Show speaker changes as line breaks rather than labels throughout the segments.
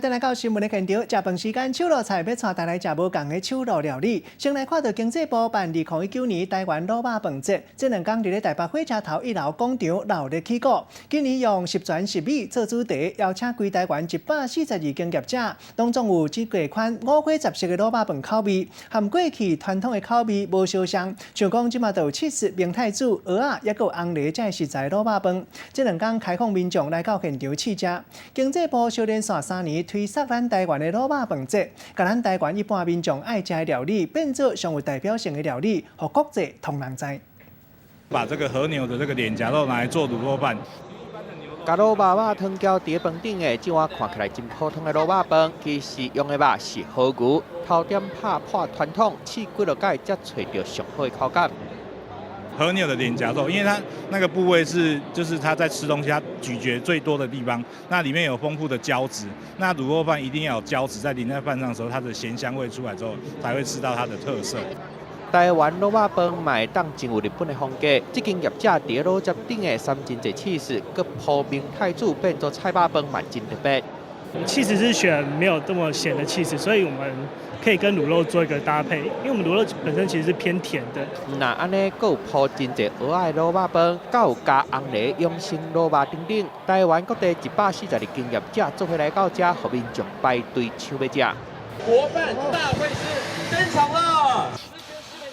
轉來到新聞的現場，食飯時間，手路菜欲帶大家來食無仝的手路料理。先來看到經濟部辦2019年台灣滷肉飯節，這兩工佇咧台北火車頭一樓廣場鬧熱起鼓。今年用十全十美做主題，邀請規台灣142間業者，當中有這幾款五花雜色的滷肉飯口味，和過去傳統的口味無相像。像講這馬就有起司、明太子、蚵仔，抑閣有紅藜這食材滷肉飯。這兩工開放民眾來到現場試食。經濟部相連續3年推捒咱台灣的滷肉飯節，共咱台灣一般民眾愛食的料理變做上有代表性的料理，予國際通人知。
把這個和牛的這個臉頰肉拿來做滷肉飯。
共滷肉肉湯攪佇飯頂的，這碗看起來真普通的滷肉飯，其實用的肉是和牛，頭點拍破傳統，試幾落擺才揣著上好的口感。
和牛的臉頰肉，因為它那個部位是，就是它在吃東西，它咀嚼最多的地方，那裡面有豐富的膠質。那滷肉飯一定要有膠質，在淋在飯上的時候，它的鹹香味出來之後，才會吃到它的特色。
台灣滷肉飯嘛會當真有日本的風格，這間業者佇滷汁頂的三真濟起司，閣鋪明太子變做菜肉飯嘛真特別。
起司是選沒有這麼鹹的起司，所以我們可以跟滷肉做一個搭配，因為我們滷肉本身其實是偏甜的。
若按呢，閣有鋪真濟蚵仔的滷肉飯，閣有加紅藜養生滷肉等等。台灣各地142間業者做伙來到遮，予民眾排隊搶欲食。
國飯大會師登場了！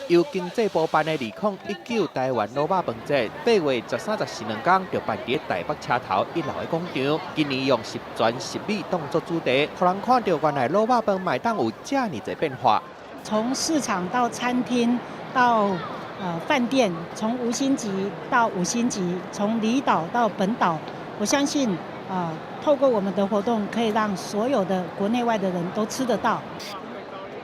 由經濟部辦的2019台灣滷肉飯節，8月13、14兩工就辦佇台北車頭一樓的廣場。今年用十全十美當作主題，予人看著原來滷肉飯嘛會當有遮爾濟變化。
從市場到餐廳到飯店，從無星級到五星級，從離島到本島，我相信透過我們的活動，可以讓所有的國內外的人都吃得到。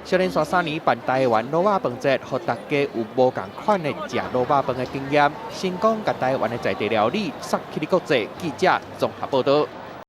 相連續3年辦台灣滷肉飯節，予大家有無仝款的食滷肉飯的經驗，成功共台灣的在地料理殺去國際。記者綜合報導。